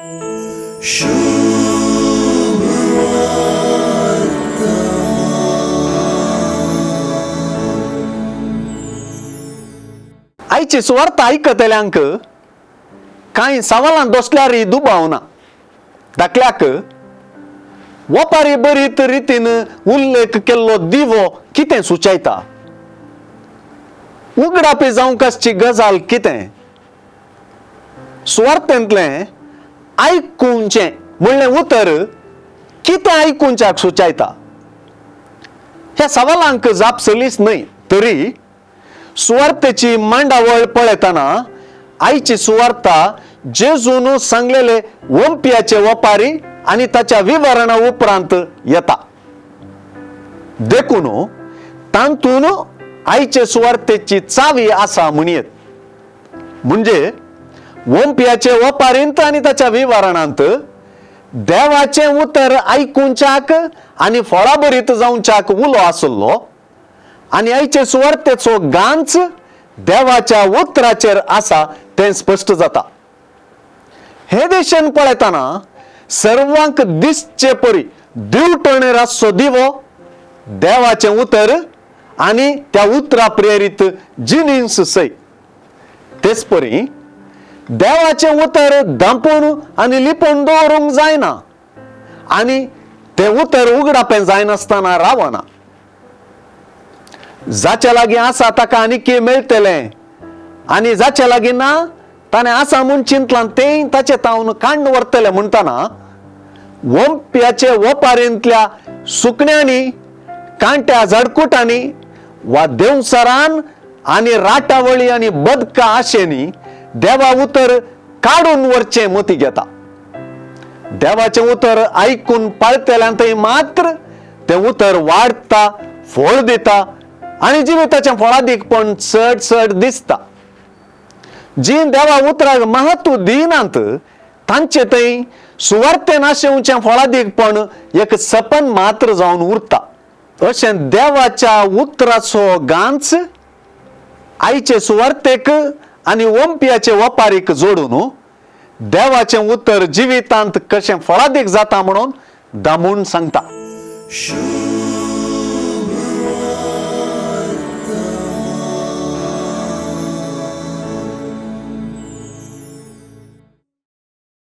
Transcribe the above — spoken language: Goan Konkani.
आयची सुवार्थ आयकतल्यांक कांय सवालां दोसल्यार दुबाव ना. धाकल्याक वपारी बरीत रितीन उल्लेख केल्लो दिवो कितें सुचयता? उगडापी जावंक आसची गजाल कितें? सुवार्थेंतलें आयकुचें म्हणलें उतर कितें आयकुच्याक सुचयता? ह्या सवालांक जाप सलीस न्हय तरी सुवार्थेची मांडावळ पळयतना आयची सुवार्ता जेजून सांगलेले वंपियाचे वपारी आनी ताच्या विवरणा उपरांत येता. देखून तातून आयचे सुवार्थेची चावी आसा म्हणयेत. म्हणजे वंपियाचे वपारींत आनी ताच्या विवरणांत देवाचें उतर आयकुच्याक आनी फळाभरीत जावच्याक उलो आसलो आनी आयचे सुवार्थेचो गांच देवाच्या उतराचेर आसा तें स्पश्ट जाता. हे देशेन पळयतना सर्वांक दिसचे परी दिवटणेर आसचो दिवो देवाचें उतर आनी त्या उतरा प्रेरीत जिनीस सय. तेच परी देवाचें उतर धांपून आनी लिपोवन दवरूंक जायना आनी तें उतर उगडापें जायनासतना रावना. जाच्या लागीं आसा ताका आनी मेळटलें आनी जाच्या लागीं ना ताणें आसा म्हूण चिंतलां तें ताचे तावन काण्ण व्हरतलें म्हणटना वंप्याचे वपारींतल्या सुकण्यांनी, कांट्या झाडकुटांनी वा देंवसरान आनी राटावळी आनी बदका आशेनी देवा उतर काडून व्हरचें मती घेता. देवाचें उतर आयकून पाळटेल्यान थंय मात्र तें उतर वाडटा, फळ दिता आनी जिविताचें फळादीकपण चड चड दिसता. जी देवा उतराक महत्व दिनात तांचे थंय सुवार्थेन आशेवचें फळादीकपण एक सपन मात्र जावन उरता. अशें देवाच्या उतराचो गांच आयचे सुवार्थेक आनी वंपियाचे वपारीक जोडून देवाचें उतर जिवितांत कशें फळादीक जाता म्हणून दामून सांगता.